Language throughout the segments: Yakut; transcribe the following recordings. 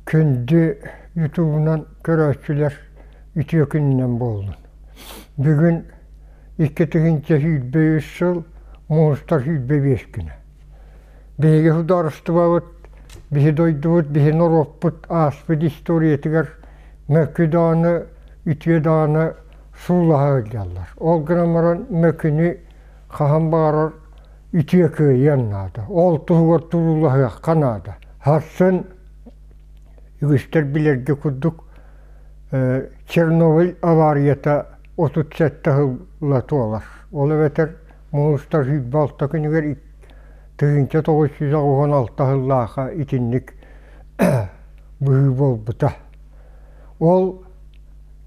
Күндү ютубунан көрөөччүлэр үтүө күнүнэн буоллун. Бүгүн 2023 сыл муустар 25 күнэ. Биһиги судаарыстыбабыт, биһи дойдубут, биһи норуоппут ааспыт историятыгар мөкү даҕаны, үтүө даҕаны суулаһа сылдьаллар. Ол гынан баран мөкүнү хаһан баҕарар үтүө кыайыан наада. Ол туһугар туруулаһыахха наада. Сарсын үгүстэр билэргэ курдук Чернобыль аварията 37 сылла туолар. Ол эбэтэр муустар 26 күнүгэр 1986 сыллааха итинник быһыы буолбута. Ол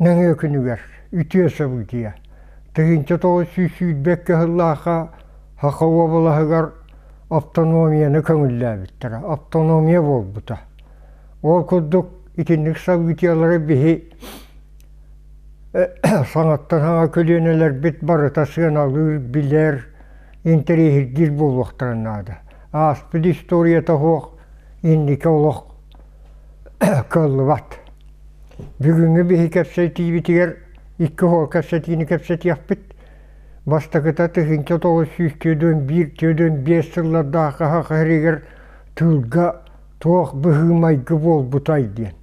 нөҥүө күнүгэр үтүө событие 1922 сыллааха Саха уобалаһыгар автономияны көҥүллээбиттэрэ, автономия буолбута. Ол курдук итинник событиелары биһи саҥаттан саҥа көлүөнэлэрбит барыта сыаналыыр, билэр, интэриэһиргиир буолуохтарын наада. Ааспыт историята суох инники олох кыаллыбат. Бүгүҥҥү биһи кэпсэтиибитигэр икки уол кэпсэтиини кэпсэтиэхпит. Бастакыта 1941-45 сыллардаах Саха сиригэр тыылга туох быһыы-майгы буолбутай диэн.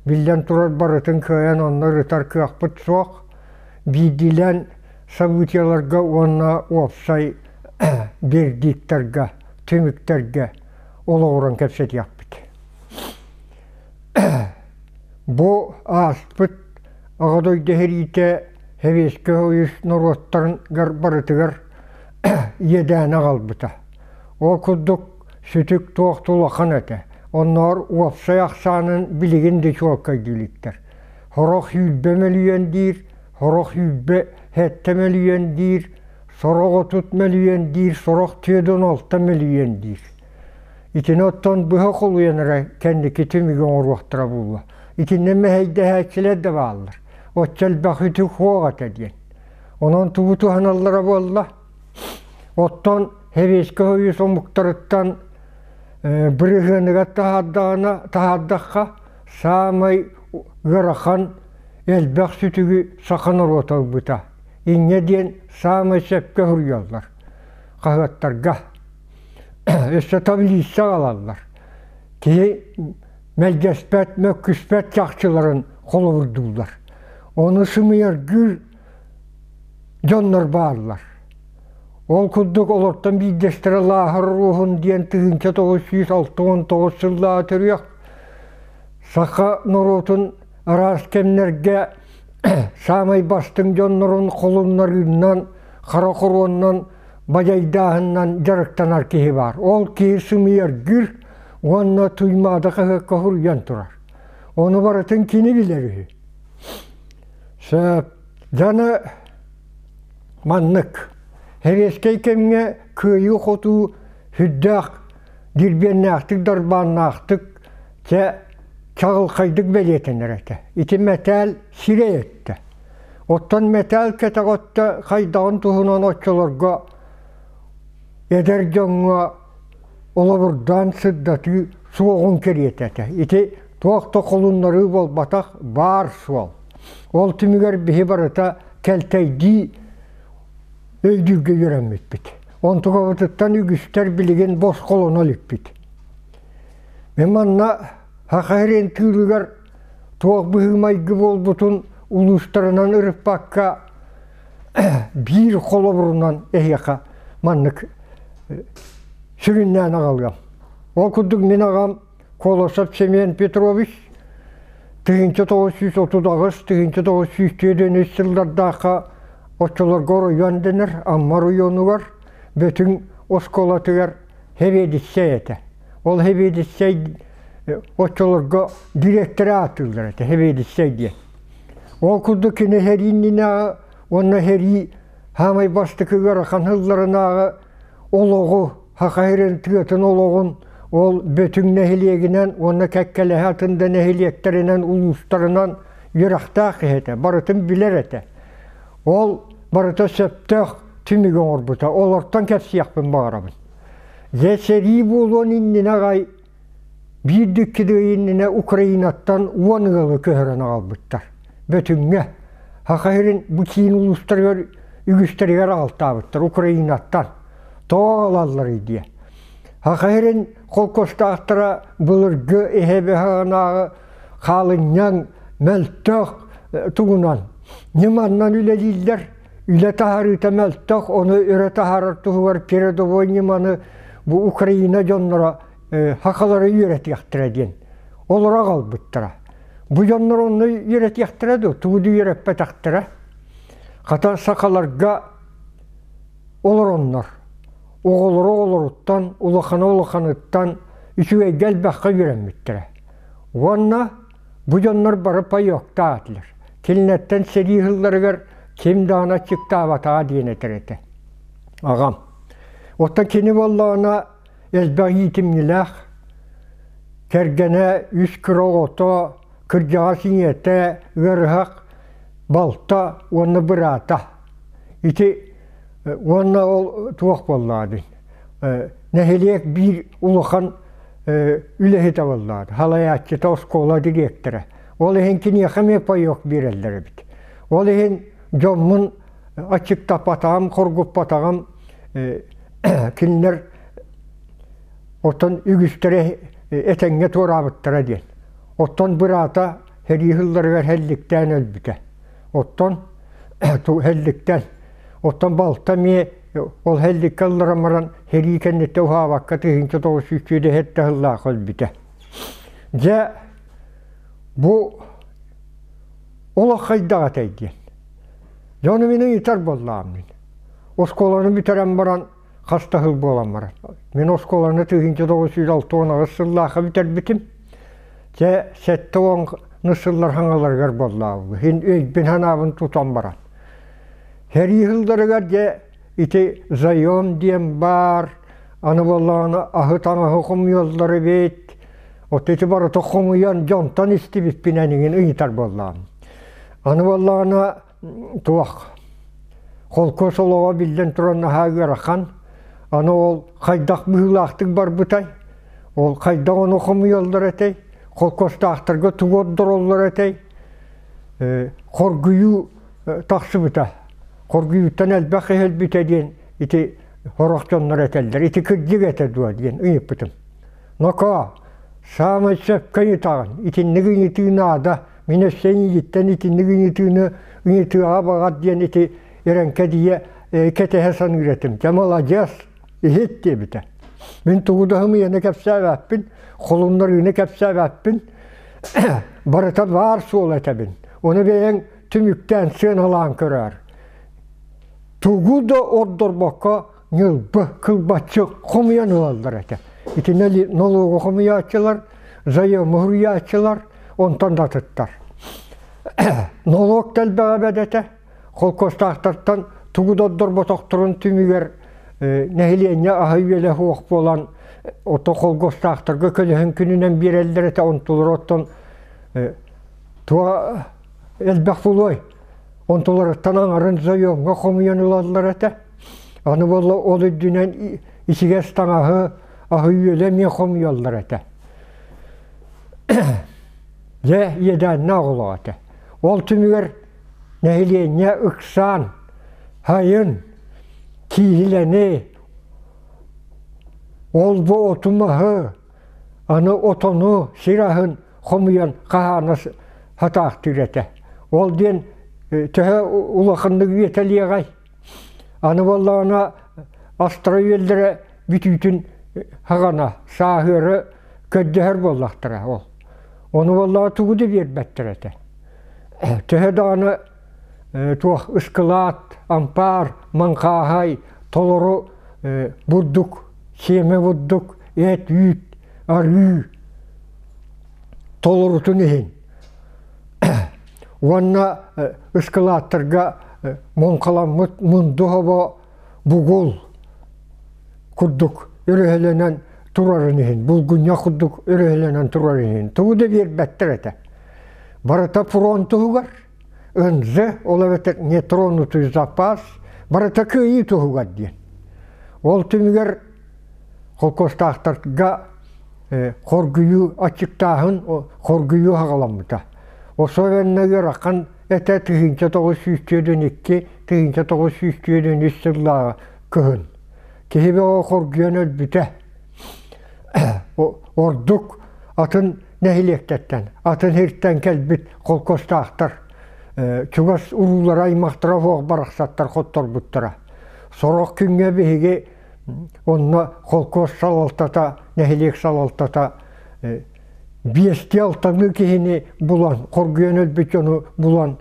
Биллэн турар, барытын кыайан онно ырытар кыахпыт суох. Биирдиилээн событиеларга уонна уопсай вердиктарга, түмүктэргэ олоҕуран кэпсэтиэхпит. Бу ааспыт Аҕа дойду сэриитэ Сэбиэскэй Союз норуоттарыгар барытыгар иэдээн аҕалбыта. Ол курдук сүтүк туох да улахан этэ. Оннооҕор уопсай ахсаанын билигин да чуолкайдыы иликтэр. Сорох 20 мөлүйүөн диир, сорох 27 мөлүйүөн диир, сорох 30 мөлүйүөн диир, сорох 46 мөлүйүөн диир. Итини оттон быһа холуйан эрэ кэнники түмүгү оҥоруохтара буолуо. Итиннэ мэһэйдэһээччилэр да бааллар. Оччо элбэх үтүк суох этэ диэн. Онон тугу туһаналлара буолла? Оттон Сэбиэскэй Союз омуктарыттан бырыһыаныгар таһаардаҕына, таһаардахха, саамай ыарахан элбэх сүтүгү саха норуота ылбыта. Инньэ диэн саамай сөпкө суруйаллар хаһыаттарга. Өссө таблица аҕалаллар. Киһи мэлдьэспэт, мөккүспэт чахчыларын холобурдууллар. Ону сымыйаргыыр дьоннор бааллар. Ол курдук олортон биирдэстэрэ Лааһар Руоһун диэн 1969 сыллааҕы төрүөх саха норуотун араас кэмнэргэ саамай бастыҥ дьоннорун холуннарыынан, хара хоруоннан бадьайдааһынынан дьарыктанар киһи баар. Ол киһи сымыйаргыыр уонна Туймаада хаһыакка суруйан турар. Ону барытын кини билэр үһү. Сөп. Дьаны маннык. Сэбиэскэй кэмҥэ кыайыы-хотуу сүрдээх дирбиэннээхтик, дарбааннаахтык, чэ, чаҕылхайдык бэлиэтэнэр этэ. Ити мэтээл сирэй өттө. Оттон мэтээл кэтэх өттө хайдаҕын туһунан оччолорго эдэр дьоҥҥо олобурдаан сырдатыы суоҕун кэриэтэ этэ. Ити туох да холуннарыы буолбатах, баар суол. Ол түмүгэр биһи барыта кэлтэйдии өйдүүргэ үөрэммиппит. Онтукабытыттан үгүстэр билигин босхолоно иликпит. Мин манна Саха сирин тыылыгар туох быһыы-майгы буолбутун улуустарынан ырыппакка биир холобурунан эһиэхэ маннык сүрүннээн аҕалыам. Ол курдук мин аҕам Колосов Семен Петрович 1938 1943 сыллардаахха оччолорго оройуон дэнэр Амма оройуонугар Бөтүҥ оскуолатыгар сэбиэдиссэй этэ. Ол сэбиэдиссэй оччолорго дириэктэрэ ааттыыллар этэ, сэбиэдиссэй диэн. Ол курдук кини сэрии иннинээҕи уонна сэрии саамай бастакы ыарахан сылларынааҕы олоҕу, Саха сирин тыатын олоҕун ол Бөтүҥ нэһилиэгинэн уонна кэккэлэһэ атын да нэһилиэктэринэн, улуустарынан үөрэхтээх киһи этэ, барытын билэр этэ. Ол барыта сөптөөх түмүгү оҥорбута. Олортон кэпсиэхпин баҕарабын. Дьэ сэрии буолуон иннинэ аҕай. Биир да икки иннинэ Украинаттан 10 ыалы көһөрөн аҕалбыттар. Бөтүҥҥэ. Саха сирин бу киин улуустарыгар үгүстэригэр аҕалтаабыттар Украинаттан. Тоҕо аҕалалларый диye. Саха сирин холкуостаахтара былыргы эһэбэһаҕынааҕы хаалынньаҥ, мөлтөх тугунан ньыманнан үлэлииллэр. Үлэ таһаарыыта мөлтөх, ону өрө таһаарар туһугар передовой ньыманы бу Украина дьонноро сахалары үөрэтиэхтэрэ диэн олоро аҕалбыттара. Бу дьоннор онно үөрэтиэхтэрэ дуо? Тугу да үөрэппэтэхтэрэ. Хата сахаларга олороннор, оҕолоро оҕолоруттан, улахана улаханыттан үчүгэйгэ элбэххэ үөрэммиттэрэ. Уонна бу дьоннор бары паёктаатылар. Кинилэртэн сэрии сылларыгар ким даҕаны аччыктаабатаҕа диэн этэр этэ. Аҕам. Оттон кини буоллаҕына элбэх иитимньилээх, кэргэнэ үс кыра оҕото, кырдьаҕас ийэтэ, ыарыһах балта уонна быраата. Ити уонна ол туох буоллаҕа дии нэһилиэк биир улахан үлэһитэ буоллаҕа салайааччыта оскуола дириэктэрэ. Ол иһин киниэхэ эмиэ паёк биэрэллэр эбит. Ол иһин дьоммун аччыктаппатаҕым, хоргуппатаҕым кинилэр оттон үгүстэрэ этэҥҥэ туораабыттара диэн. Оттон быраата сэрии сылларыгар һэлликтээн өлбүтэ. Оттон һэлликтэн. Оттон балта эмиэ ол һэлликкэ ылларан баран сэрии кэнниттэн уһаабакка 1907 сыллаах өлбүтэ. Дьэ бу олох хайдах этэй диэн. Дьону мин ыйытар буоллаҕым мин. Оскуоланы бүтэрэн баран хас да сыл буолан баран. Мин оскуоланы 1968 сыллаахха бүтэрбитим. Дьэ, 70 сыллар хаҥаларыгар буоллаҕым. Иһин өйбүн-санаабын тутан баран. Сэрии сылларыгар дьэ ити заем диэн баар, аны буоллаҕына аһы-таҥаһы хомуйаллар эбит. От ити барыта хомуйан дьонтон истибиппинэн иҥин ыйытар буоллаҕым. Аны буоллаҕына туох холкуос олоҕо биллэн туран наһаа ыарахан. Аны ол хайдах быһыылаахтык барбытай? Ол хайдах ону хомуйаллар этэй? Холкуостаахтарга тугу ордороллор этэй? Хоргуйуу тахсыбыта. Хоргуйууттан элбэх иһэлбитэ диэн ити сорох дьоннор этэллэр. Ити кырдьык этэ дуо диэн ыйыппытым. Нокоо, саамай сөпкө ыйытаҕын. Итинник ыйытыы наада. Мин өссө эйигиттэн итинник ыйытыыны ыйытыаҕа баҕар диэн ити эрэҥкэдийэ кэтэһэ саныыр этим. Дьэ маладьыас, иһит диэбитэ. Мин тугу да ымыйаны кэпсээбэппин, холуннарыыны кэпсээбэппин, барыта баар суол этэбин. Ону бэйэҥ түмүктээн сыаналаан көрөөр. Тугу да ордорбокко ньылбы, кылбаччы хомуйан ылаллар этэ. Итиннэ нолуогу хомуйааччылар, заему суруйааччылар, онтон да атыттар. Нолуок да элбэҕэ бэдэтэ, холкуостаахтартан тугу да ордорботохторун түмүгэр нэһилиэнньэ аһы-үөлэ суох буолан, ото холкуостаахтарга көлөһүн күнүнэн биэрэллэр этэ, онтулара оттон туох элбэх буолуой? Онтуларыттан аҥарын заемҥа хомуйан ылаллар этэ. Аны буолла ол үрдүнэн ичигэс таҥаһы, аһы-үөлү эмиэ хомуйаллар этэ. Дьэ, иэдээннээх олох этэ. Ол түмүгэр нэһилиэнньэ ыксаан, сайын кииһилэни, ол-бу оту-маһы, аны отону, сир аһын хомуйан хаһаана сатаахтыыр этэ. Ол диэн төһө улаханнык үөтэлиэҕэй? Аны буоллаҕына астара үөллэрэ бүтүүтүн хаҕана сааһыары көрдөһөр буоллахтара ол. Ону буоллаҕа тугу да биэрбэттэр этэ. Төһө даҕаны туох ыскылаат, ампаар, маҥхааһай, толору бурдук, сиэмэ бурдук, эт, үүт, арыы толорутун иһин уонна ыскылааттарга муҥхаламмыт мунду хобо бугул курдук өрөһөлөнөн турарын иһин, булгунньах курдук өрөһөлөнөн турарын иһин тугу да биэрбэттэр этэ. Барыта фронт туһугар, НЗ, ол эбэтэр нетронутый запас, барыта кыайыы туһугар диэн. Ол түмүгэр холкуостаахтарга. хоргуйуу, аччыктааһын хоргуйуу аҕаламмыта. Особенно ыарахан этэ 1942 1943 сыллааҕы кыһын. Киһи бөҕө хоргуйан өлбүтэ. Ордук атын нэһилиэктэртэн, атын сиртэн кэлбит холкуостаахтар чугас уруулара аймахтара суох барахсаттар хотторбуттара. Сорох күҥҥэ биһиги онно холкуос салалтата, нэһилиэк салалтата биэстии алтаныы киһини булан, хоргуйан өлбүт дьону булан,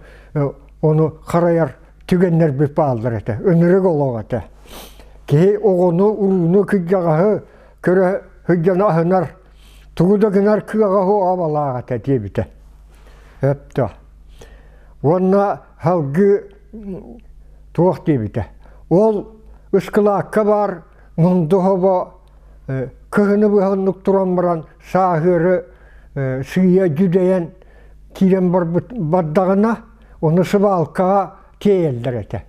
ону харайар түгэннэрбит бааллар этэ. Ынырык олох этэ. Киһи оҕону, урууну, кырдьаҕаһы көрө сылдьан аһынар, тугу да гынар кыаҕа суоҕа абалаах этэ диэбитэ. Өптө. Уонна салгыы туох диэбитэ. Ол ыскылаакка баар мунду хобо кыһыны быһа оннук туран баран сааһыары сыыйа дьүдэйэн киирэн барбыт бардаҕына ону сыбаалкаҕа тиэйэллэр этэ.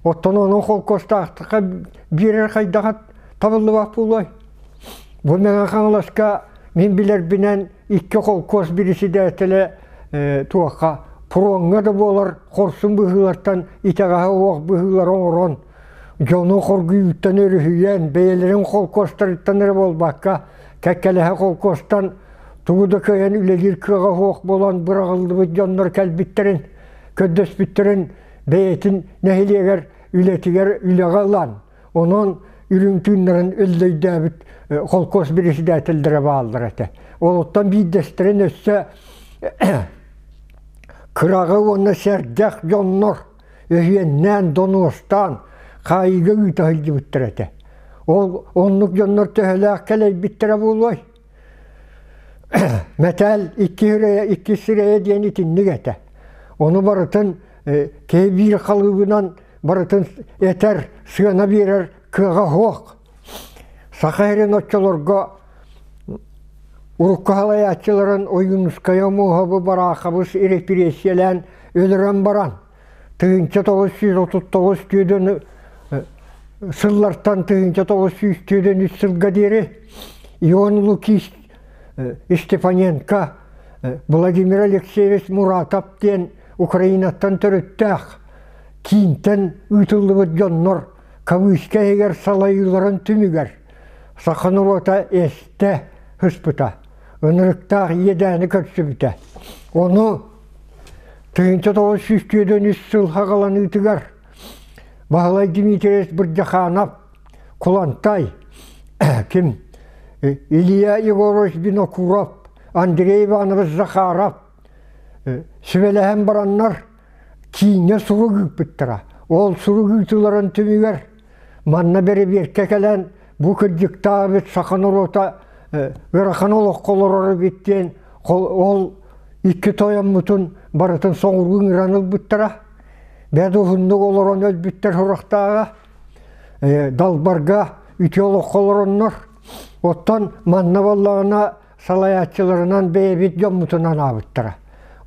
Оттон ону холкуостаахтарга биэрэр хайдаҕа табыллыбат буолуой? Бу Мэҥэ Хаҥаласка мин билэрбинэн икки холкуос бирисидээтэлэ туохха фроҥҥа да буолар хорсун быһыылартан итэҕэһэ уох быһыылары оҥорон дьону хоргуйууттан өрүһүйэн бэйэлэрин холкуостарыттан эрэ буолбакка кэккэлэһэ холкуостан тугу да кыайан үлэлиир кыаҕа суох буолан быраҕыллыбыт дьоннор кэлбиттэрин көрдөспүттэрин бэйэтин нэһилиэгэр үлэтигэр үлэҕэ ылан онон үрүҥ тыыннарын өллөйдөөбүт холкуос председателлэрэ бааллар этэ. Олортон биирдэстэрин өссө кыраҕы уонна сэргэх дьоннор өһүөннээн, донуостаан хаайыыга ыыта сылдьыбыттар этэ. Ол оннук дьоннор төһөлөөх кэлэйбиттэрэ буолуой? Мэтээл икки сирэйэ, икки сирэйэ диэн итинник этэ. Ону барытын киһи биир халыыбынан барытын этэр, сыана биэрэр кыаҕа суох. Саха сирин оччолорго урукку салайааччыларын Ойуунускай Омуоһабы Бараахабыс репрессийэлээн өлөрөн баран, 1939 түөдөн сыллартан 1943 сылга диэри Ион Лукич Степаненко, Владимир Алексеевич Муратов диэн Украинаттан төрүттээх киинтэн ыытыллыбыт дьоннор кавычка иһигэр салайыыларын түмүгэр саха норуота эстэ сыспыта, ынырыктаах иэдээни көрсүбүтэ. Ону 1943 сыл хаҕаланыытыгар Баһылай Дмитриевич Бырдьахаанап, Кулантай, ким Илья Егорович Винокуров, Андрей Иванович Захаров сүбэлэһэн бараннар кииҥҥэ сурук ыыппыттара. Ол сурук ыытыларын түмүгэр манна бэрэбиэркэ кэлэн бу кырдьыктаах эбит саха норуота ыарахан олоххо олорор эбит диэн ол икки тойоммутун барытын соҕуруу ыҥыран ылбыттара. Бэрт уһуннук олорон өлбүттэр сурахтааҕа. Далбарга үтүө олоххо олороннор. Оттон манна буоллаҕына салайааччыларынан бэйэбит дьоммутун анаабыттара.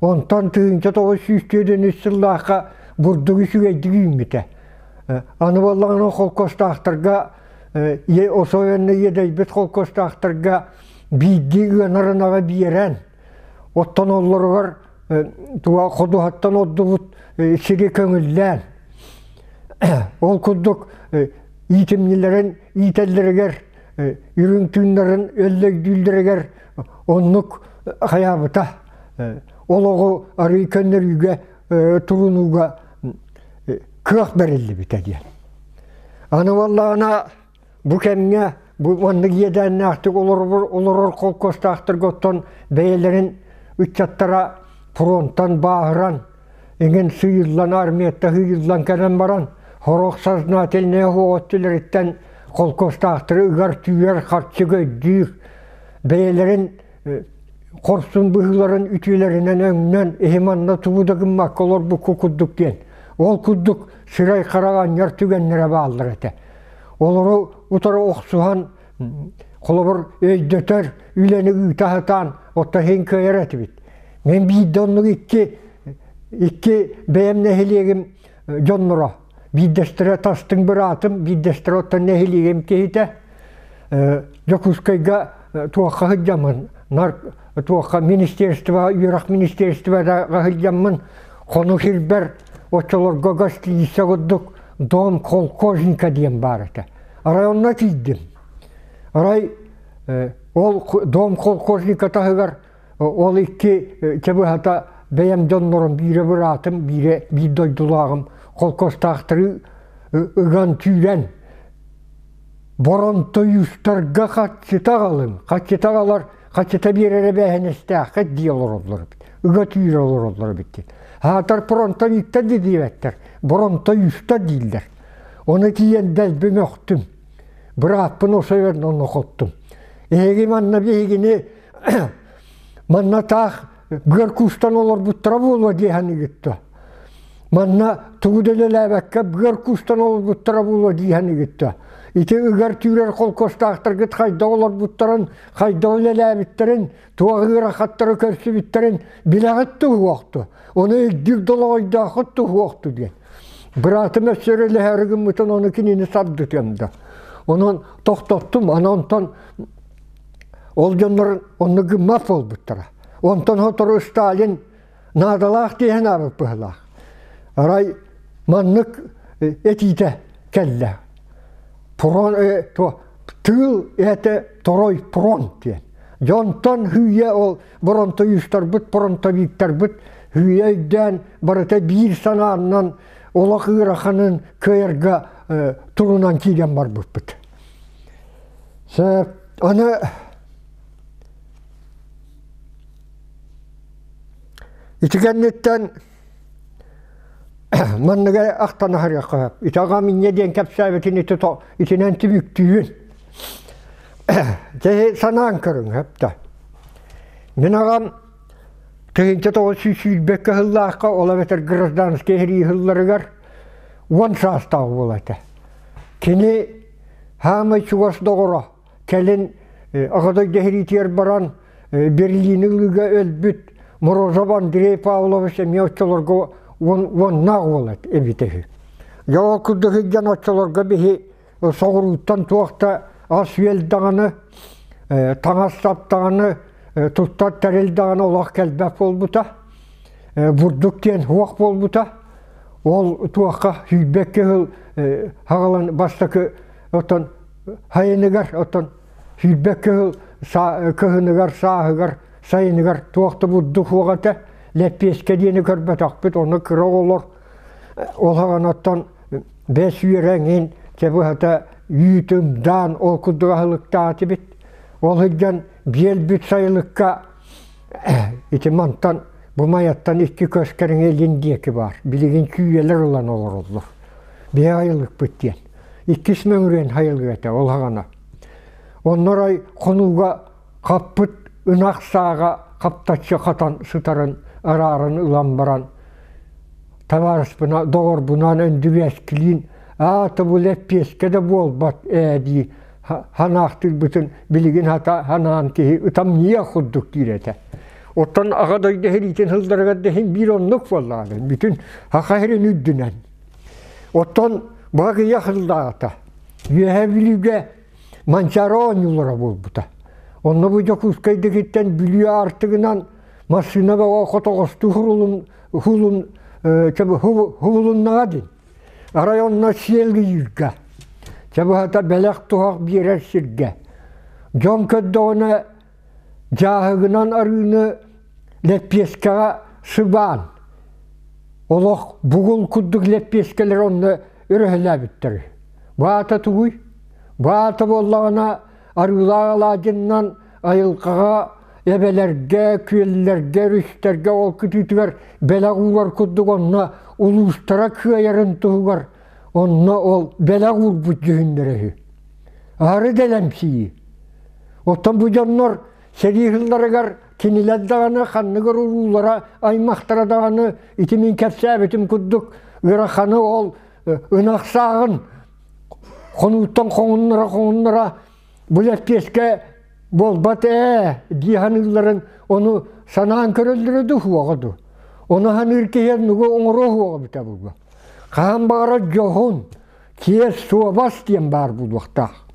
Онтон 1943 сыллаахха бурдук үчүгэйдик үүммүтэ. Аны буоллаҕына холкуостаахтарга особенно иэдэйбит холкуостаахтарга биирдии ыанар ынаҕы биэрэн, оттон оллоругар туга ходуһаттан ордубут сири көҥүллээн, ол курдук иитимньилэрин иитэллэригэр үрүҥ тыыннарын өллөйдүүллэригэр оннук хайаабыта олоҕу арыы көннөрүүгэ турунууга кыах бэриллибитэ диэн. Аны буоллаҕына бу кэмҥэ бу маннык иэдээннээхтик олорор олорор холкуостаахтарга оттон бэйэлэрин ыччаттара фронтан бааһыран Иҥин сыыйыллан армията сыыйыллан кэлэн баран, сорох сознательнай оһох өттүлэриттэн холкуостаахтары ыгар-түүрэр харчы көрдүүр, бэйэлэрин хорсун быһыыларын үтүөлэринэн өҥнөн иһи манна тугу да гыммакка олорбукку курдук диэн. Ол курдук сирэй-харах анньар түгэннэрэ бааллар этэ. Олору утары охсуһан, холобур, өйдөтөр үлэни ыыта сатаан, оттон иһин кыайар этибит. Мин биирдэ оннук икки, икки бэйэм нэһилиэгим дьонноро. Биирдэстэрэ тастыҥ быраатым, биирдэстэрэ оттон нэһилиэгим киһитэ. Дьокуускайга туохха сылдьаммын, нар туохха министерство, үөрэх министерствода сылдьаммын, хону сирбэр оччолорго гостиница курдук дом колхозника диэн баар этэ. Арай онно тиийдим. Арай ол дом колхозника таһыгар ол икки чабыһата бэйэм дьоннорум биирэ быраатым, биирэ биир дойдулааҕым холкуостаахтары ыган түүрэн Боронтойуустарга хаччыта аҕалыҥ, хаччыта аҕалар, хаччыта биэрэр эбээһинэстээххит дии олороллор эбит. Ыга түүрэ олороллор эбит диэн. Аатар фронтовиктар да диэбэттэр, боронтойуустар дииллэр. Ону тиийэн дэлби мөхтүм. Бырааппын осойон онно хоттум. Эһиги манна биһигини манна таах быар куустан олорбуттара буолуо дии саныгытта. Манна тугу да үлэлээбэккэ быар куустан олорбуттара буолуо дии саныгытта. Ити ыгар-түүрэр холкуостаахтаргыт хайдах олорбуттарын, хайдах үлэлээбиттэрин, туох ыарахаттары көрсүбүттэрин билэҕит туһуохту. Ону өйдүүр долоҕойдооххут туһуохту диэн. Быраатым өссө үлэлэһээри гыммытын ону кинини сардытыам да. Онон тохтоттум, аны онтон ол дьоннор онно гыммат буолбуттара. Онтон сотору Сталин наадалаах диэһэн аабыт быһылаах. Арай маннык этиитэ кэллэ. Прон, тыыл этэ торой прон диэн. Дьонтон хүйэ ол боронтойуустарбыт, фронтовиктарбыт хүйэ өйдөөн барыта биир санааннан олох ыараханын кыайарга турунан киирэн барбыппыт. Аны Ити кэнниттэн манныгы ахтан аһарыахха сөп. Ити аҕам инньэ диэн кэпсээбитин ити итинэн түмүктүүбүн. Дьэ санаан көрүҥ сөп да. Мин аҕам 1921 сыллаахха ол эбэтэр гражданскай сэрии сылларыгар 10 саастаах уол этэ. Кини хаамай чугас доҕоро Кэлин Аҕа дойду сэриитигэр баран Берлини ылыыга өлбүт Морозов Андрей Павлович эмиэ оччолорго уоннаах уол эбитэ үһү. Дьэ ол курдук сылдьан оччолорго биһи соҕурууттан туох да ас-үөл даҕаны, таҥас-сап даҕаны, туттар тэрил даҕаны олох кэлбэт буолбута. Бурдук диэн суох буолбута. Ол туохха сүүрбэккэ сыл хаҕалан бастакы оттон Сайыныгар оттон 20 кыһыл кыһыныгар, сааһыгар, сайыныгар туох да бурдук суох этэ. Лэппиэскэ диэни көрбөтөхпүт, ону кыра оҕолор ол оттон бэс үөрэҥин, чэ быһата үүт-ымдаан ол курдук аһылыктаатыбыт. Ол сылдьан биэлбит сайылыкка ити мантан бу Майаттан икки көс кэриҥэ илин диэки баар. Билигин күүйэлэр ылан олороллор. Биһи айылыкпыт диэн. Иккис мөҥүрүөн хайылыга этэ ол хаҕана. Оннор ай хонууга хаппыт ынах сааҕа хаптаччы хатан сытарын арааран ылан баран табаарыспына доҕорбунаан Өндүрүөскилиин аата бу лэппиэскэ да буолбат ээ дии ханаахтыырбытын билигин хата ханаан киһи ытамньыйа курдук диир этэ. Оттон Аҕа дойду сэриитин сылларыгар да иһин биир оннук буоллаҕа бүтүн Саха сирин үрдүнэн. Оттон Багыйа сыллаата Үөһээ Бүлүүгэ Манчаары оонньуулара буолбута. Онно бу Дьокуускайдыгыттан Бүлүү аартыгынан массыына бөҕө хотоҕостуу хурулун хулун хубулуннаҕа дин. Арай онно сиэл ыйыырга, чабыһата бэлэх-туһах биэрэр сиргэ. Дьон көрдөҕүнэ дьааһыгынан арыыны лэппиэскэҕэ сыбаан, олох бугул курдук лэппиэскэлэр онно өрөһөлөөбүттэр. Баата тугуй? Баата буоллаҕына арыылаах алаадьыннан айылҕаҕа эбэлэргэ, күөллэргэ, өрүстэргэ ол кытыытыгар бэлэх уурар курдук онно улуустара кыайарын туһугар онно ол бэлэх уурбут дьүһүннэрэ үһү. Аһары дэлэмсийии. Оттон бу дьоннор сэрии сылларыгар кинилэр даҕаны ханныгар уруулара, аймахтара даҕаны ити мин кэпсээбитим курдук ыараханы ол ынах сааҕын хонууттан хоҥуннара-хоҥуннара бу лэппиэскэ буолбат ээ дии саныылларын ону санаан көрөллөрө дуу суоҕа дуу ону саныыр киһи оннугу оҥоруо суоҕа эбитэ буолуо хаһан баҕарар дьоһун киэс суобас диэн баар буолуохтаах.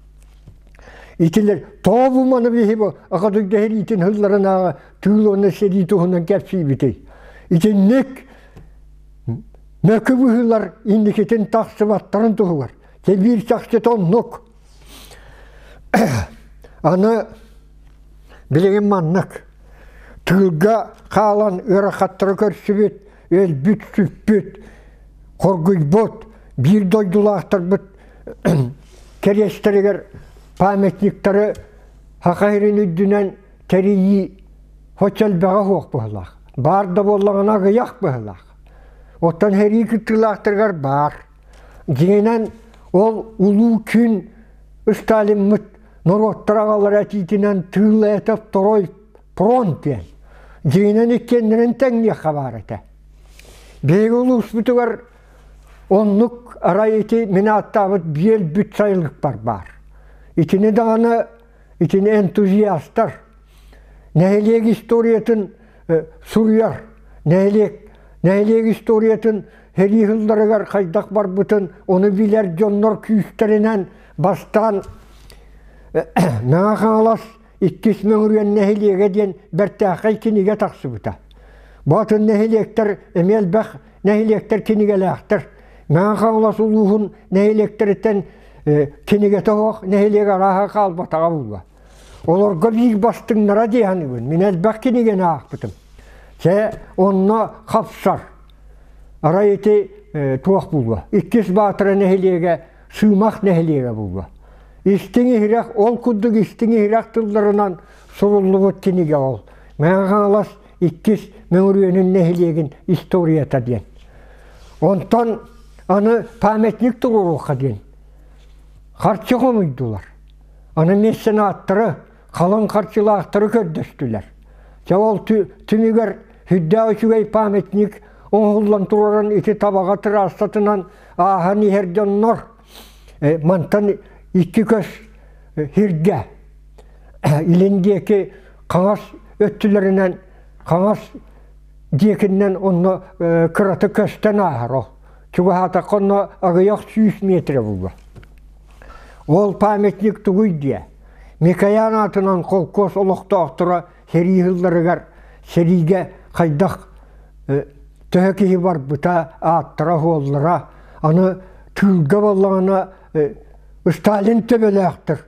Итилэр тоҕо бу маны биһи бу аҕа дойду сэриитин сылларынааҕы тыыл уонна сэрии туһунан кэпсиибитий? Итинник мөкү быһыылар инникитин тахсыбаттарын туһугар. Тэбиир чахчыта оннук. Аны билигин маннык тыылга хаалан ыарахаттары көрсүбүт, өлбүт-сүппүт, хоргуйбут биир дойдулаахтарбыт кэриэстэригэр памятниктары Саха сирин үрдүнэн тэрийии соччо элбэҕэ суох быһыылаах. Баар да буоллаҕына аҕыйах быһыылаах. Оттон сэрии кыттыылаахтарыгар баар. Дьиҥинэн ол улуу күн Сталиммыт норуоттар аҕалара этиитинэн тыыл это второй фронт диэн. Дьиҥинэн иккиэннэрин тэҥниэххэ баар этэ. Биһиги улууспутугар оннук арай ити мин ааттаабыт биэлбит сайылыкпар баар. Итини даҕаны итини энтузиастар нэһилиэк историятын суруйар нэһилиэк нэһилиэк историятын сэрии сылларыгар хайдах барбытын ону билэр дьоннор күүстэринэн бастаан Мэҥэ Хаҥалас иккис Мөҥүрүөн нэһилиэгэ диэн бэртээхэй кинигэ тахсыбыта. Бу атын нэһилиэктэр эмиэ элбэх нэһилиэктэр кинигэлээхтэр. Мэҥэ Хаҥалас улууһун нэһилиэктэриттэн кинигэтэ суох нэһилиэк арааһа хаалбатаҕа буолла. Олорго биир бастыҥнара дии саныыбын. Мин элбэх кинигэни аахпытым. Чэ, онно хапсар. Арай ити туох буолуо? Иккис Баатара нэһилиэгэ Сыымах нэһилиэгэ буолуо. Истиҥ иһирэх, ол курдук истиҥ иһирэх тылларынан суруллубут кинигэ ол. Мэҥэ Хаҥалас иккис Мөҥүрүөнүн нэһилиэгин историята диэн. Онтон аны памятник туруоруохха диэн харчы хомуйдулар. Аны меценаттары, халыҥ харчылаахтары көрдөстүлэр. Чэ ол түмүгэр сүрдээх үчүгэй памятник оҥоһуллан турарын ити табаҕа тыраассатынан ааһан иһэр дьоннор мантан икки көс сиргэ илин диэки хаҥас өттүлэринэн хаҥас диэкинэн онно кырата көстөн ааһар ол чугаһаатахха онно аҕыйах сүүс метрэ буолуо Ол памятник тугуй диэ? Микоян аатынан холкуос олохтоохторо сэрии сылларыгар сэриигэ хайдах төһө киһи барбыта, ааттара-суоллара, аны тыылга буоллаҕына Сталин төбөлөөхтөр,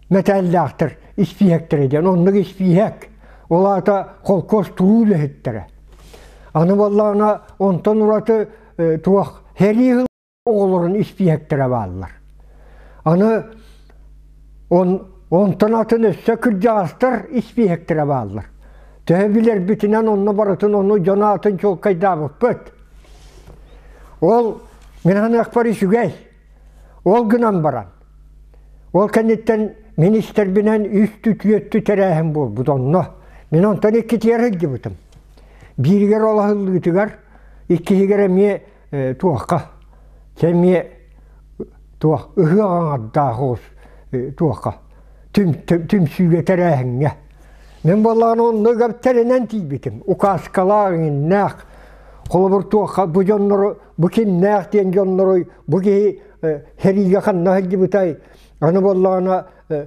мэтээллээхтэр испииһэктэрэ диэн оннук испииһэк. Ол аата холкуос туруу үлэһиттэрэ. Аны буоллаҕына онтон ураты туох сэрии оҕолорун испииһэктэрэ бааллар. Аны он, онтон атын өссө кырдьаҕастар испииһэктэрэ бааллар. Төһө билэрбитинэн онно барытын ону дьон аатын чуолкайдаабыппыт. Ол мин саныахпар үчүгэй. Ол гынан баран, ол кэнниттэн мин истэрбинэн үс түтүөттү тэрээһин буолбут онно. Мин онтон иккитигэр сылдьыбытым. Бииригэр ол аһыллыытыгар, иккиһигэр эмиэ туохха эмиэ туох ыһыах аҥардаах оҕус туохха түмсүүгэ тэрээһиҥҥэ мин буоллаҕына онно тэринэн тиийбитим указкалаах иҥиннээх холобур туохха бу дьоннору бу кимнээх диэн дьонноруй бу киһи сэриигэ ханна сылдьыбытай аны буоллаҕына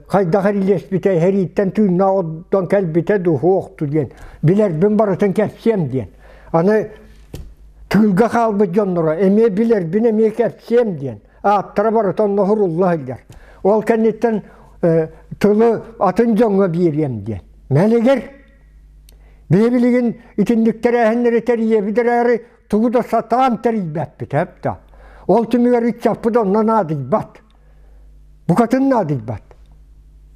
хайдах эрилиэспитэ сэрииттэн тыыннаах ордон кэлбитэ дуу суохту диэн билэрбин барытын кэпсиэм диэн аны тыылга хаалбыт дьонноро эмиэ билэрбин эмиэ кэпсиэм диэн ааттара барыта онно сурулла сылдьар ол кэнниттэн тылы атын дьоҥҥо биэриэм диэн мэлигир биһи билигин итинник тэрээһиннэри тэрийэбит эрээри тугу да сатаан тэрийбэппит эп да ол түмүгэр ыччаппыт онно наадыйбат Букатын наадыйбат.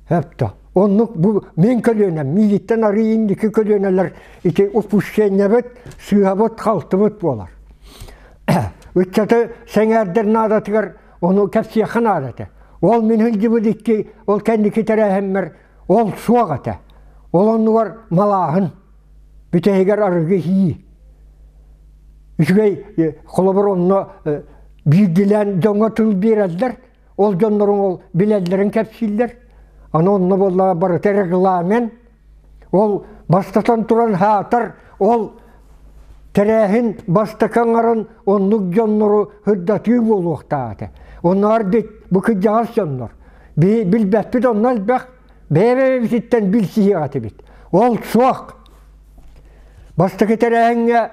Эптэ. Оннук бу мин көлүөнэм, миигиттэн арыый инники көлүөнэлэр ити упущениебыт, сыыһабыт-халтыбыт буолар. Ыччаты сэҥээрдэр наадатыгар ону кэпсиэххэ наада этэ. Ол мин сылдьыбыт икки, ол кэнники тэрээһиммэр ол суох этэ. Ол оннугар малааһын, бүтэһигэр арыгы иһии. Үчүгэй холобур онно биирдилээн дьоҥҥо тыл биэрэллэр, ол дьонноруҥ ол билэллэрин кэпсииллэр. Аны онно буоллаҕа барыта регламент. Ол бастатан туран хаатар, ол тэрээһин бастакы аҥарын оннук дьоннору сырдатыы буолуохтаах этэ. Оннооҕор бу кырдьаҕас дьоннор. Билбэппит онно элбэх, бэйэ-бэйэбититтэн билсиһиэх этибит. Ол суох. Бастакы тэрээһиҥҥэ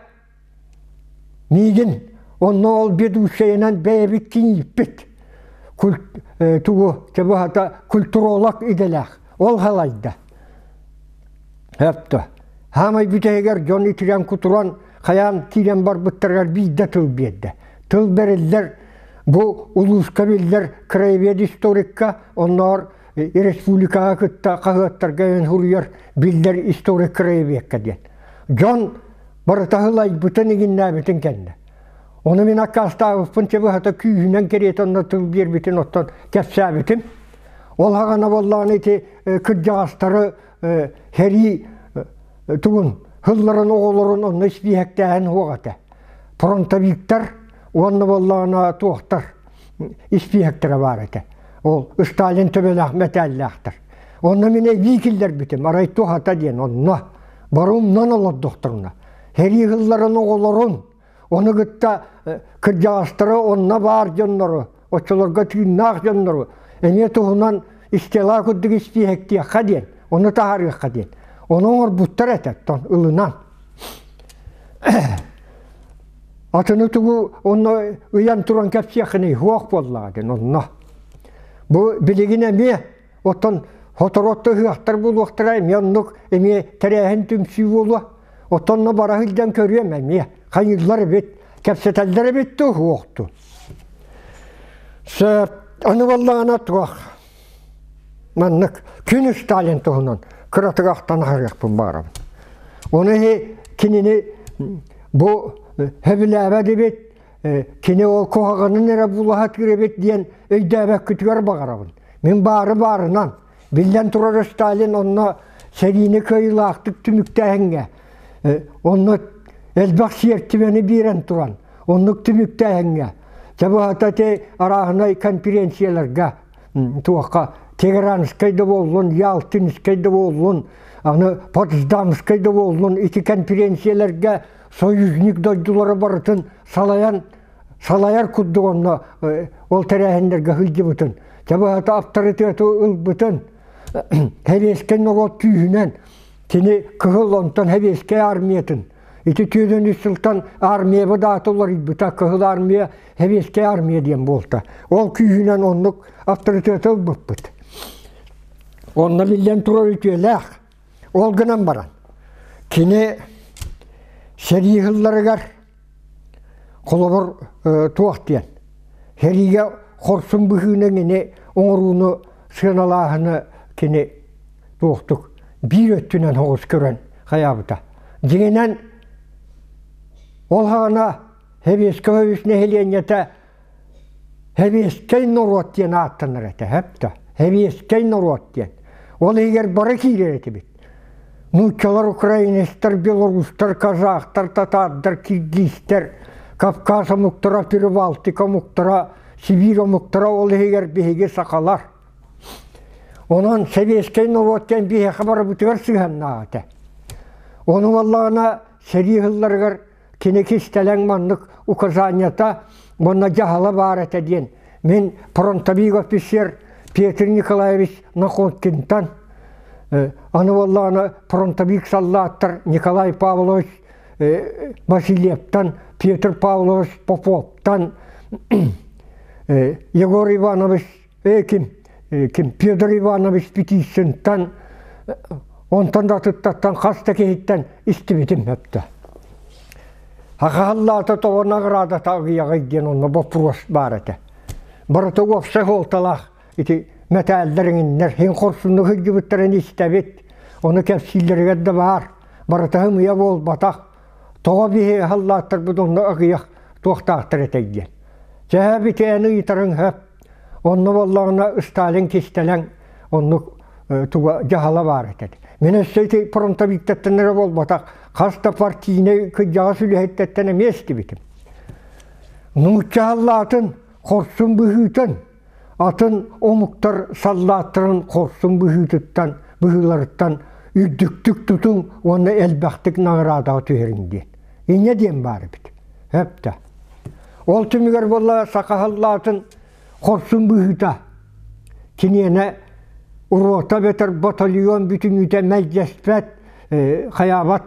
миигин онно ол ведущайынан бэйэбит кинииппит. Тугу, быһата культуролог идэлээх. Ол халайда. Өптө. Хаамай бүтэһигэр дьон итирэн-кутуран, хайаан киирэн барбыттарыгар биирдэ тыл биэрдэ. Тыл бэриллэр бу улууска биллэр краевед историкка, онноор республикаҕа кытта хаһыаттарга суруйар биллэр историк краеведка диэн. Дьон барыта ылайбытын игиннээбитин кэннэ. Ону мин аккаастаабыппын чыбыһата күүһүнэн кэриэтэ онно тыл биэрбитин оттон кэпсээбитим. Ол хаҕана буоллаҕына ити кырдьаҕастары сэрии тугун сылларын оҕолорун онно испииһэктээһин суох этэ. Фронтовиктар уонна буоллаҕына туохтар испииһэктэрэ баар этэ. Ол Сталин төбөлөөх мэтээллээхтэр. Онно мин эбии киллэрбитим, арай туһата диэн онно барумнан олордохторуна. Сэрии сылларын оҕолорун Ону кытта кырдьаҕастары онно баар дьоннору, оччолорго тыыннаах дьоннору эмиэ туһунан стела курдук испииһэктиэххэ диэн, ону таһаарыахха диэн. Ону оҥорбуттар этэ, оттон ылынан. Атыны тугу онно ыйан туран кэпсиэххиний, суох буоллаҕа диэн онно. Бу билигин эмиэ оттон сотору ыһыахтар буолуохтара эмиэ оннук эмиэ тэрээһин түмсүү буолуо. Оттон бара сылдьан көрүөм эмиэ. Хайыыллар эбит, кэпсэтэллэр эбит дуу, суох дуу. Сөп, аны буоллаҕына туох маннык күн Сталин туһунан кыратык ахтан аһарыахпын баарабын. Ону иһи кинини бу сөбүлээбэт эбит, кини ол куһаҕанын эрэ булаһатыыр эбит диэн өйдөөбөккүтүгэр баҕарабын. Мин баары баарынан Биллэн турар Сталин онно сэриини кыайыылаахтык түмүктээһиҥҥэ, онно элбэх сиэртибэни биэрэн туран, оннук түмүктээһиҥҥэ, чэ быһата ити арааһынай конференцияларга туохха Тегеранскай да буоллун, Ялтинскай да буоллун, аны Потсдамскай да буоллун ити конференцияларга союзник дойдулары барытын салайан салайар курдук онно ол тэрээһиннэргэ сылдьыбытын, чабыһата аптарытыаты ылбытын, Хэбиэскэй норуот күүһүнэн кини Кыһыл онтон Хэбиэскэй армиятын ити түөрт үс сылтан армияба даата уларыйбыта Кыһыл армия Хэбиэскэй армия диэн буолта. Ол күүһүнэн оннук аптарытыаты ылбыппыт. Онно биллэн турар үтүөлээх. Ол гынан баран кини сэрии сылларыгар Холобур, туох диэн, сэриигэ хорсун быһыыны кини оҥорууну сыаналааһыны кини туохтук биир өттүнэн соҕус көрөн хайаабыта. Дьиҥинэн, ол саҕана Сэбиэскэй Союз нэһилиэнньэтэ Сэбиэскэй норуот диэн ааттанар этэ, сөп да? Сэбиэскэй норуот диэн. Ол иһигэр бары киирэр этибит. Нууччалар, украинецтар, белорустар, казахтар, татаардар, киргизтэр, Кавказ омуктара, Прибалтика омуктара, Сибиир омуктара, ол иһигэр биһиги сахалар. Онон сэбиэскэй норуот диэн биһиэхэ барыбытыгар сыһыаннаах этэ. Ону буоллаҕына сэрии сылларыгар Кини кистэлэҥ маннык указаниета уонна дьаһала баар этэ диэн мин фронтовик офицер Петр Николаевич Находкинтан аны буоллаҕына фронтовик саллааттар Николай Павлович Васильевтан, Петр Павлович Поповтан, Егор Иванович ким ким Петр Иванович Петицинтан онтон да атыттартан хас да киһиттэн истибитим сөптө. Хахаллаата тоҕо наградата аҕыйаҕый диэн онно боппуруос баар этэ. Барыта уопсай суолталаах ити мэтээллэр иҥиннэр син хорсуннук сылдьыбыттарын истэбит. Ону кэпсииллэригэр да баар. Барыта ымыйа буолбатах. Тоҕо биһи халлааттарбыт онно аҕыйах туохтаахтар этэй диэн. Чэһэ бүтээни ыйытарыҥ сөп. Онно буоллаҕына Сталин кистэлэҥ оннук туга дьаһала баар этэ. Мин өссө ити фронтовиктартан эрэ буолбатах, хас да партийнай кырдьаҕас үлэһиттэртэн эмиэ истибитим. Нуучча халлаатын хорсун быһыытын, атын омуктар саллааттарын хорсун быһыытыттан, быһыыларыттан үрдүктүк тутуҥ уонна элбэхтик наҕараадаҕа түһэриҥ диэн. Инньэ диэн баар эбит. Сөп да. Ол түмүгэр буолла саха халлаатын хорсун быһыыта. Киниэнэ рота эбэтэр батальон бүтүннүүтэ мэлдьэспэт, хайаабат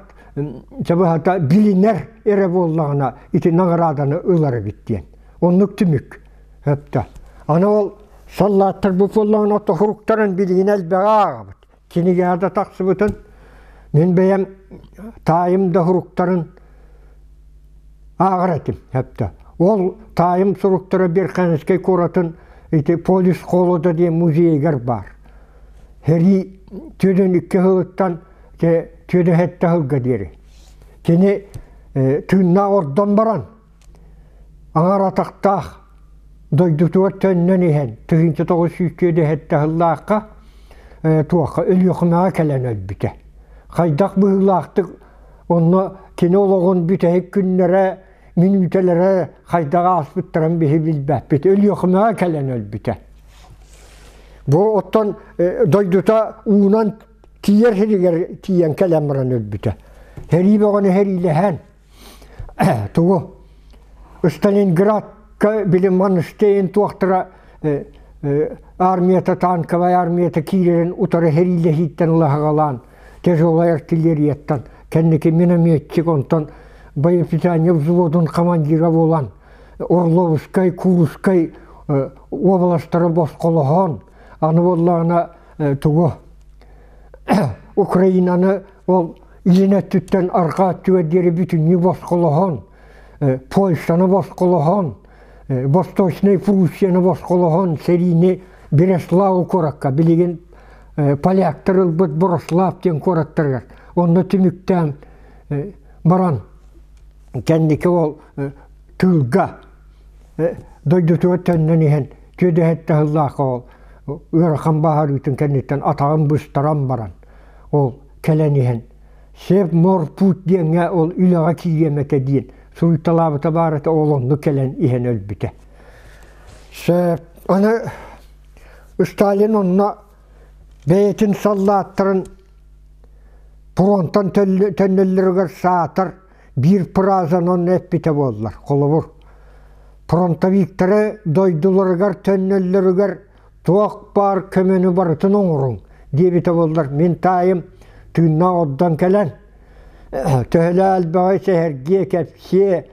чабыһата билинэр эрэ буоллаҕына ити наҕарааданы ылар эбит диэн. Оннук түмүк. Өптө. Аны ол саллааттар бу буоллаҕына тоһуруктарын билигин элбэҕи ааҕабыт. Кинигэҕэ да тахсыбытын мин бэйэм таайым да суруктарын ааҕар этим өптө. Ол таайым суруктара Верхоянскай куоратын ити Полюс холода диэн музейыгар баар. Сэрии түөртүн икки сылыттан түөрт сэттэ сылга диэри. Кини тыыннаах ордон баран Аҥар атахтаах дойдутугар төннөн иһэн 1947 сыллаахха туохха Өлүөхүмэҕэ кэлэн өлбүтэ. Хайдах быһыылаахтык онно кини олоҕун бүтэһик күннэрэ, мүнүүтэлэрэ хайдах ааспыттарын биһи билбэппит. Өлүөхүмэҕэ кэлэн өлбүтэ. Бу оттон дойдута уунан тиийэр сиригэр тиийэн кэлэн баран өлбүтэ. Сэрии бөҕөнү сэриилэһэн тугу Сталинградка били Манштейн туохтара армията танковай армията киирэрин утары сэриилэһииттэн ылаһаҕалаан тяжелай артиллерияттан кэнники минометчик онтон боепитание взводун командира буолан Орловскай, Курскай уобаластары босхолоһон аны буоллаҕына тугу Украинаны ол илин өттүттэн арҕаа өттүгэр диэри бүтүннүү босхолоһон, Польшаны босхолоһон, Восточнай Пруссияны босхолоһон сэриини Бреслау куоракка билигин поляктар ылбыт Брослав диэн куораттарыгар онно түмүктээн баран кэнники ол тыылга дойдутугар төннөн иһэн түөдэһэттэ сыллаах ол ыарахан бааһырыытын кэнниттэн атаҕын быстаран баран ол кэлэн иһэн Севморпуть диэҥҥэ ол үлэҕэ киириэм этэ диэн суруйталаабыта баар этэ ол онно кэлэн иһэн өлбүтэ. Сөп. Аны Сталин онно бэйэтин саллааттарын фронтан төннөллөрүгэр саатар биир фразаны онно эппитэ буоллар. Холобур, фронтовиктары дойдуларыгар төннөллөрүгэр туох баар көмөнү барытын оҥоруҥ диэбитэ буоллар мин таайым тыыннаах ордон кэлэн төһөлөө элбэҕи сэһэргиэ кэпсиэ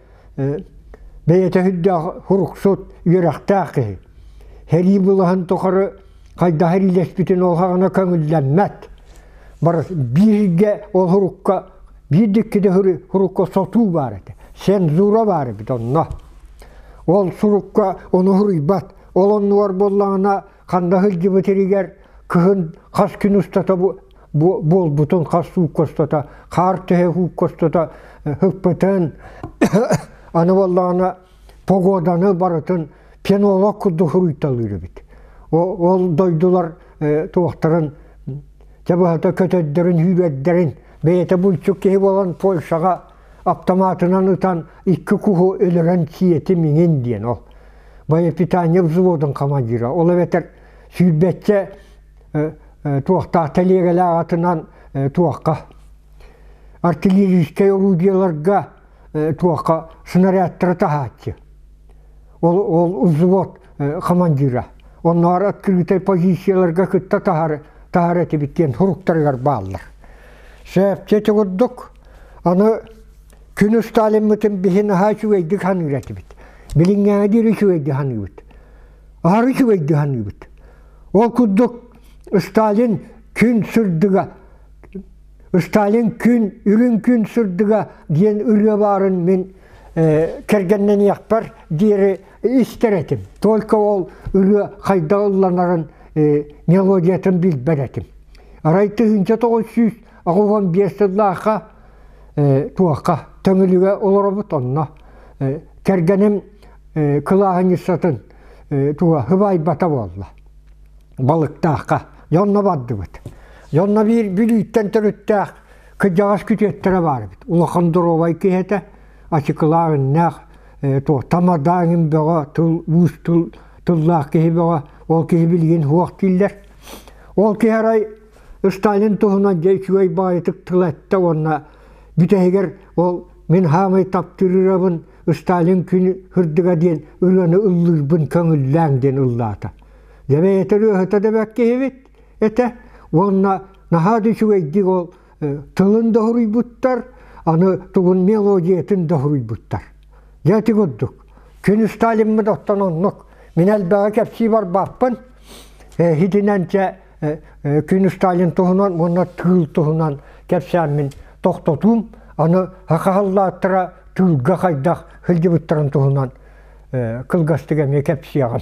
бэйэтэ сүрдээх һуруксут үөрэхтээх киһи сэрии былаһын тухары хайдах эриилэспитин ол хаҕына көҥүллэммэт бары бииргэ ол һурукка биир диккиде һурукка сотуу баар этэ цензура баар эбит онно ол сурукка ону һуруйбат Ол оннугар буоллаҕына ханна сылдьыбыт иригэр кыһын хас күн устата буолбутун хас суукка устата хаар төһө суукка устата ыппытын аны буоллаҕына погоданы барытын пенолог курдук суруйталыыр эбит. Ол дойдулар туохтарын дьэ быһата көтөрдөрүн үүрэрдэрин бэйэтэ булчук киһи буолан Польшаҕа автоматынан ытан икки куһу өлөрөн сиэтим иҥин диэн ол боепитание взводун командира. Ол эбэтэр сүүрбэччэ туохтаах тэлиэгэлээх атынан туохха артиллерийскай орудиеларга туохха снарядтары таһааччы. Ол, ол взвод командира. Онноор открытай позицияларга кытта таһар, таһар этибит диэн суруктарыгар бааллар. Сөпче курдук аны Күн Сталиммытын биһи наһаа үчүгэйдик саныыр этибит. Билиҥҥээҥи диэри үчүгэйдик саныыбыт. Аһары үчүгэйдик саныыбыт. Ол курдук Сталин күн сырдыга, Сталин күн, үрүҥ күн сырдыга диэн ырыа баарын мин кэргэннэниэхпэр диэри истэр этим. Только ол ырыа хайдах ылланарын мелодиятын билбэт этим. Арай 1985 сыллаахха туохха Төҥүлүгэ олоробут онно кэргэним кылааһынньыссатын туга хыбайбата буолла балыктаахха дьонно бардыбыт дьонно биир Бүлүүттэн төрүттээх кырдьаҕас күтүөттэрэ баар эбит улахан доруобай киһи этэ ачыкылаах иннээх туох тамадааҥын бөҕө тыл уус тыл тыллаах киһи бөҕө ол киһи билигин суох дииллэр ол киһи арай Сталин туһунан дьэ үчүгэй баҕайытык тыл эттэ уонна бүтэһигэр ол мин хаамай таптыырырабын Сталин күн ырдыга диэн ырыаны ыллыырбын көҥүллээҥ диэн ыллаата. Дьэ бэйэтэ ырыаһыта да бэрт киһибит этэ. Уонна наһаа да үчүгэйдик ол тылын да уһуруйбуттар, аны тугун мелодиятын да уһуруйбуттар. Дьэ ити курдук. Күн Сталиммыт оттон оннук. Мин элбэҕи кэпсии барбаппын. Итинэн чэ Күн Сталин туһунан уонна тыыл туһунан кэпсээммин тохтотуум. Аны хахаллааттара тыылга хайдах сылдьыбыттарын туһунан кылгастык эмиэ кэпсиэҕим.